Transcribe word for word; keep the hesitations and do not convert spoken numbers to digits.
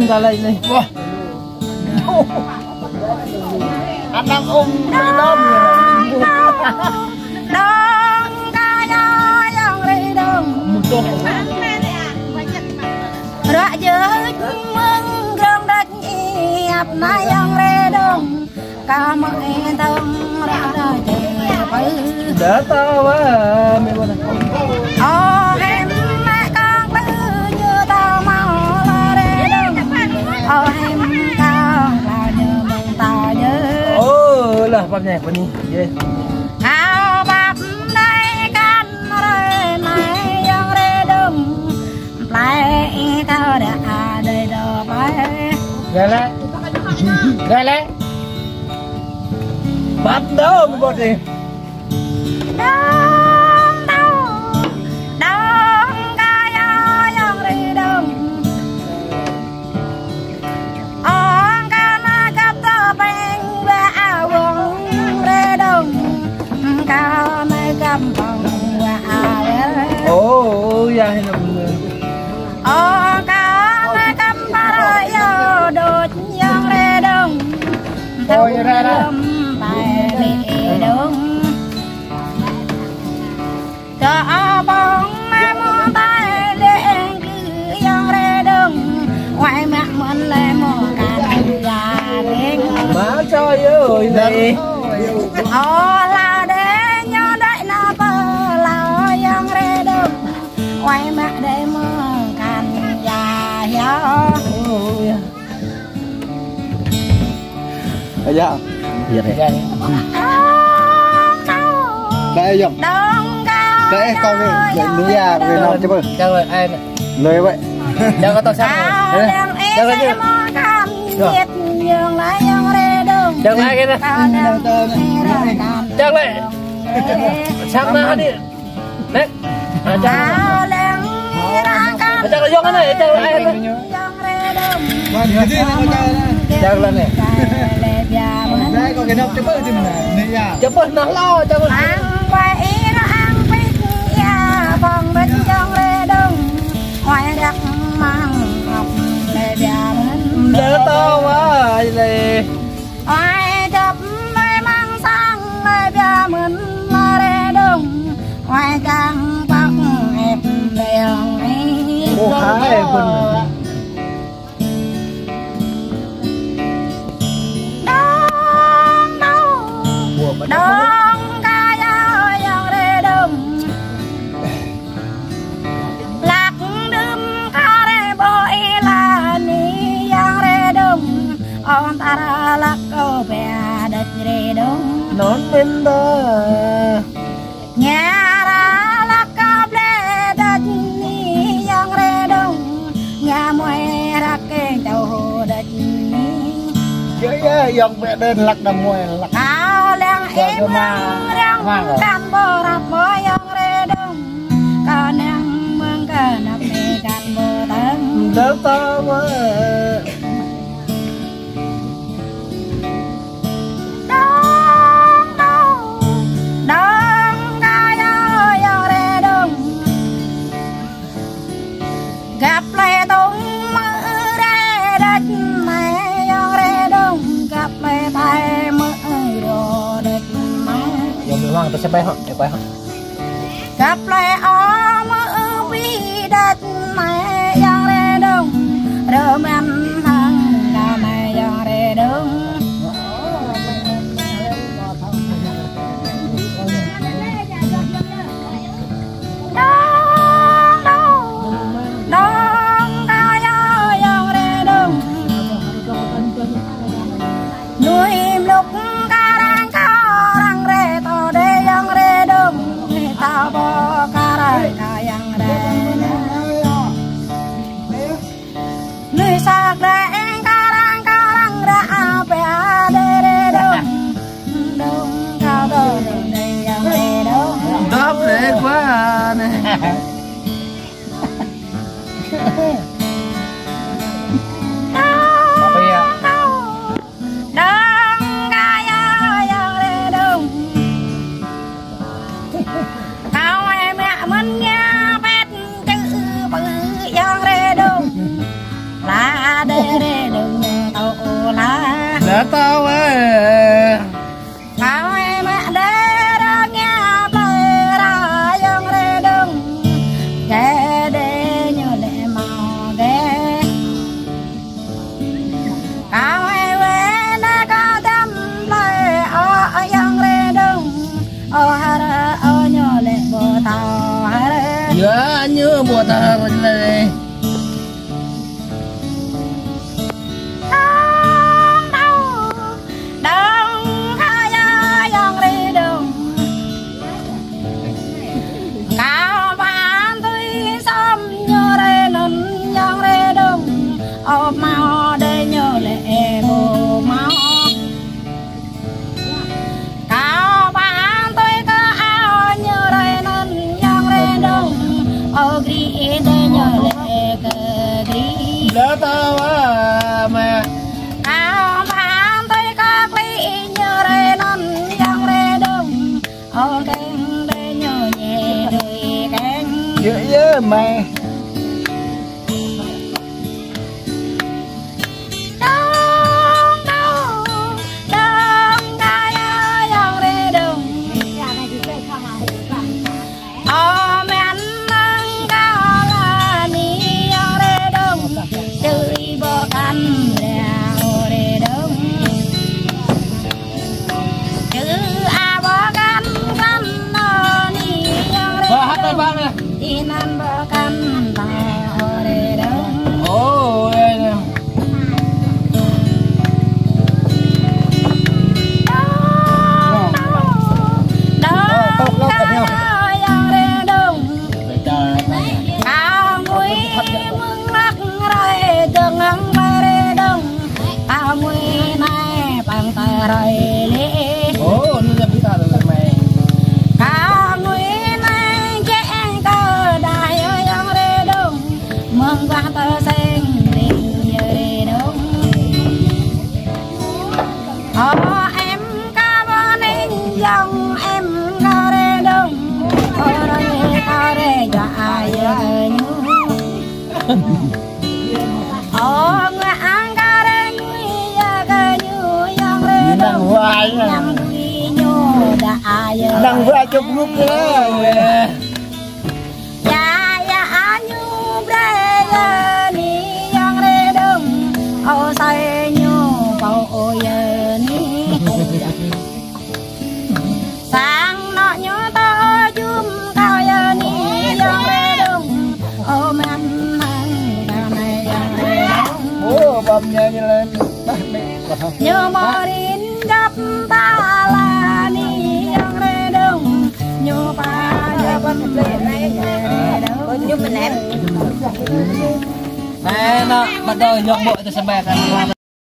Tơlơi anai. Wah. Anăm ôm rơđông. Đong kơ yơh ayŏng rơđông. Ră jơh mơ̆ng grong đôč iăp anai ayŏng rơđông. Kơ mơ̆ ih tơ̆ng ră đôč iăp. Dah tao wa, mơ̆ wa. Ơ hĕm mă kông plư ñu tao mâo la rơđông. Ơ hĕm kông plư ñu mơ̆ng tao jơh. Ơ lah, pap ñai, pap ni. Yeh. Kâo pap đơi kăn rơi anai ayŏng rơđông. Plơi ih kâo đa đơi đô plơi. Ră lĕ. Ră lĕ. Pap đơ̆ng bơ̆t ih. Đơ̆ng đơ̆ng. Đơ̆ng kơ yơh ayŏng rơđông. Ơ kơ anai găp tơpĕng wa awong rơđông. Kơ anai găp pơ̆ng wa awong. Ơ, yah, hĕ anăm. Ơ kơ anai găp pơrơ yơh đôč ayŏng rơđông. Ơ, yah, yah, yah. Tơ̆ng tơpĕng rơđông. Kơ abong mă mơ̆ng tơlơi leng kơ ayŏng rơđông. Wai mă mơ̆n lĕ mơ̆ng kăn ya reng. Mă čô yơh ơi lĕ. Ơ la đe ñu đơi nao pơ lao ayŏng rơđông. Wai mă đơi mơ̆ng kăn ya yơh. Ơ yă. Yă rĕ. Đơi yŏng. Đơi kâo rĕ. Yă ni yă rĕ nao čơpơ. Čang lĕ ai nă. Lơi wĕ. Čang kơ tŏ sang. Ơ. Čang lĕ. Čang lĕ ai kơ nă. Čang lĕ. Sang nă hă ni. Nĕ. Ơ, čang. Ơ, čang lĕ yŏng anai, čang lĕ ai anai. Čang lĕ anai. Čơpơ nă lo, čang lĕ. Lĕ tơ̆ wa lĕ. Oai dăp mơi măng sang mơi bia mơ̆n mă rơđông. Oai kang păk ĕp lĕ yŏng ih. Ơ hai pun. Đơ̆ng đơ̆ng. Đơ̆ng kơ yơh ayŏng rơđông. Lăk đưm kơ rĕ ƀô̆ ih la ni ayŏng rơđông. Ơ tơra lăk kơ ƀĕ đôč rơđông. Nŏn mơ̆n đa. Ngă ră lăk kơ ƀĕ đôč ni ayŏng rơđông. Ngă mơi răk kơ tơ̆ đôč ni. Yă yă ayŏng ƀĕ đen lăk đa mơi lăk. Kâo lăng ih mơ̆ng răng kăn ƀu răp mơi ayŏng rơđông. Kơ nang mơ̆ng kơ năp ni kăn ƀu tơ̆ng. Dơ̆ tơ̆ wa. Đơ̆ng đơ̆ng. Đơ̆ng kơ yơh ayŏng rơđông. Găp lĕ tŏng mơ̆ rĕ đôč mơi ayŏng rơđông. Găp lĕ tơ̆ mơ̆ rŏ đôč mơi. Yŏng mơ̆ hăng tơ̆ sĕp ƀai hŏ, ĕp ƀai hŏ. Găp lĕ ơ mơ̆ ư pi đôč mơi ayŏng rơđông. Rơmăn hăng kơ mơi ayŏng rơđông. Đơ̆ng đơ̆ng. Đơ̆ng kơ yơh ayŏng rơđông. Nuih mlŭk kơ răng kơ răng rĕ tŏ đe ayŏng rơđông. Nuih tao ƀô̆ kơ răng kơ ayŏng rơđông. Nuih săk rĕ kơ răng kơ răng ră apĕ đe rơđông. Đơ̆ng kơ tŏ đơ̆ng đe ayŏng rơđông. Dăp rĕ kua anai. Đơ̆ng kơ yơh ayŏng rơđông. Kâo ơi mă mơ̆n ngă pĕt čư̆ pơ ayŏng rơđông. La đe Ơ, ñu ƀu tar lĕ. Dong, dong, dong, kaya ayŏng ri dong. Kâo pơtui sôm ñu ri anŭn ayŏng ri dong. Ơ hmâo đơi ñu lĕ ƀu hmâo. Kâo pơtui kơ ao ñu ri anŭn ayŏng ri dong. Ơ gri đơi ñu lĕ kơ gri. Lơ tao a mă. Kâo pơtui kơ klĭ ñu ri anŭn ayŏng ri dong. Ơ keng đơi ñu ñe đơi keng. Yơ, yơ, mă. Dong, dong, dong, kaya ayŏng ri dong. Ơ mĕn nang kala ni ayŏng ri dong. Čư̆ ƀu kăn lĕ ơ ri dong. Čư̆ a ƀu kăn kăn ơ ni ayŏng ri dong. Ơ, hăt tai ƀă mĕ. Tui anŭn ƀu kăn ta ơ ri dong. Ơ, ơ, ơ. Dong, dong, dong, kaya ayŏng ri dong. Kâo ngui mơ̆ng lăk rai dơ̆ng hăng ƀai ri dong. Kâo ngui anai păng ta rai lĕ. Ơ, anŭn yơh ƀu ta lĕ mĕ. Kâo ngui anai jĕ eng kơ đah ayŏng ri dong. Mơ̆ng guah tơ seng ling yơ ri dong. Ơ em kâo ƀu ning ayŏng em kâo ri dong. Ơ rai kâo ri djă ayŏng ñu. Ơ ngă ang kâo ri ngui yă kơ ñu ayŏng ri dong. Ñu năng huai. Năng huai ñu djă ayŏng. Năng huai čŏk nguk kơ. Yă, yă, a ñu brơi yă ni ayŏng ri dong. Ơ sai ñu pô ơ yă ni. Sang anŏ ñu tơ jum kâo yă ni ayŏng ri dong. Ơ mĕn nang kâo anai ayŏng ri dong. Ơ, ƀăm ñu ñu lĕ. Ñu mơrin găp ta la ni ayŏng ri dong. Ñu pơđăm ri dong. Ñu pơđăm. Anai nă, bắt đầu yŏk ƀô̆ tơ sơmai kơ.